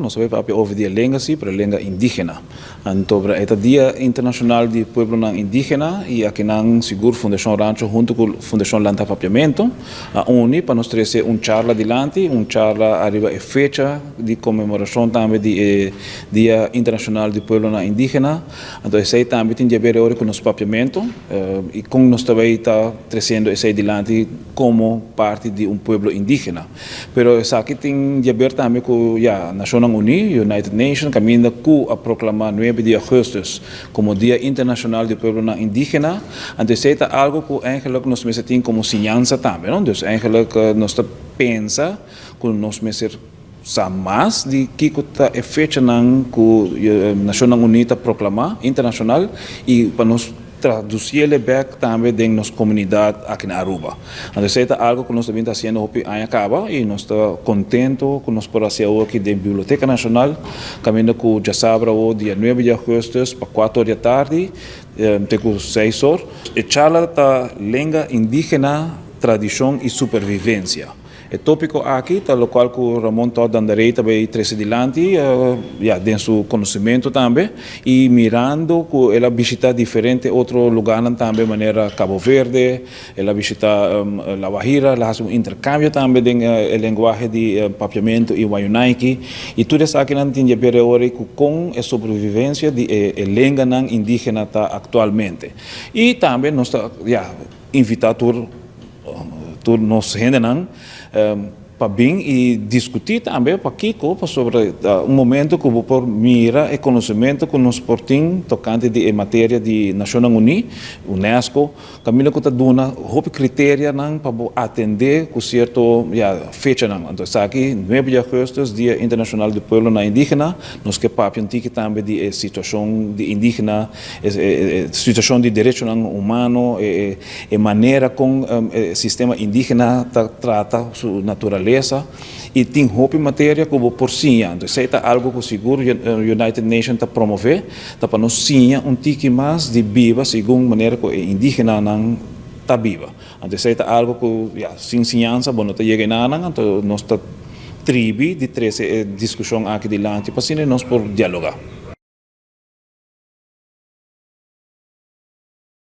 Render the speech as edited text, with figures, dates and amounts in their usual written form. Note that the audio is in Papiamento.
Nos ta bay papia over di e lenga si, pero e lenga indigena. Anto e ta Dia Internacional di Pueblonan Indigena y akinan sigur Fundacion Rancho hunto cu Fundacion Lanta Papiamento a uni pa nos trece un charla dilanti, un charla ariba e fecha di conmemoracion tambe di e Dia Internacional di Pueblonan Indigena. Anto esey tambe tin di haber ora cu nos papiamento y con nos ta bay ta treciendo esey dilanti como parti di un pueblo indigena. Pero esaki tin di haber tambe cu ya Nacionnan Uní, United Nations, caminda cu a proclama 9 di augustus como Dia Internacional di Pueblonan Indigena. Anto esey ta algo cu eigenlijk nos mester tin como siñansa tambe, no? Dus eigenlijk nos ta pensa cu nos mester sa mas di kico ta e fechanan cu Nacionnan Uní ta proclama internacional y pa nos traduciele bek tambe den nos comunidad aki na Aruba. Anto esey ta algo cu nos ta bin ta haciendo hopi aña caba y nos ta contento cu nos por haci awor aki den Biblioteca Nacional caminda cu djasabra awor dia 9 di augustus pa 4 or di atardi te cu 6 or. E charla ta Lenga Indigena, Tradicion y Supervivencia. E tópiko aki ta lokual ku Ramon Todd Dandaré ta bay trese dilanti, ya, den su konosementu tambe i mirando ku el a bishita diferente otro lugarnan tambe manera Cabo Verde, el a bishita La Guajira, el a hasi un interkambio tambe den e lenguahe di Papiamentu i Wayunaiki i tur esakinan tin di bere ora ku kon e sobrevivensia di e lenganan indígena ta aktualmente. I tambe nos ta, ya, invitá tur tur nos hendenan pa bin i diskutí tambe pakiko, pasobra ta un momento ku bo por mira e konosementu ku nos por tin tokante di e materia di Nashonnan Uní, UNESCO, kaminda ku ta duna hopi kriterianan pa bo atendé ku sierto, ya, fechanan. Anto esaki 9 di augustus, Dia Internashonal di Pueblonan Indígena, nos ke papia un tiki tambe di e situashon di indígena, e situashon di derechonan humano, e manera kon e sistema indigena ta trata su naturalesa i tin hopi materia ku bo por siña. Anto esei ta algu ku sigur United Nation ta promové, ta pa nos siña un tiki mas di biba segun manera ku e indigenanan ta biba. Anto esei ta algu ku ya sin siñansa bo no ta yega enanan, anto nos ta tribi di trese e diskushon aki dilanti pa asina nos por dialogá.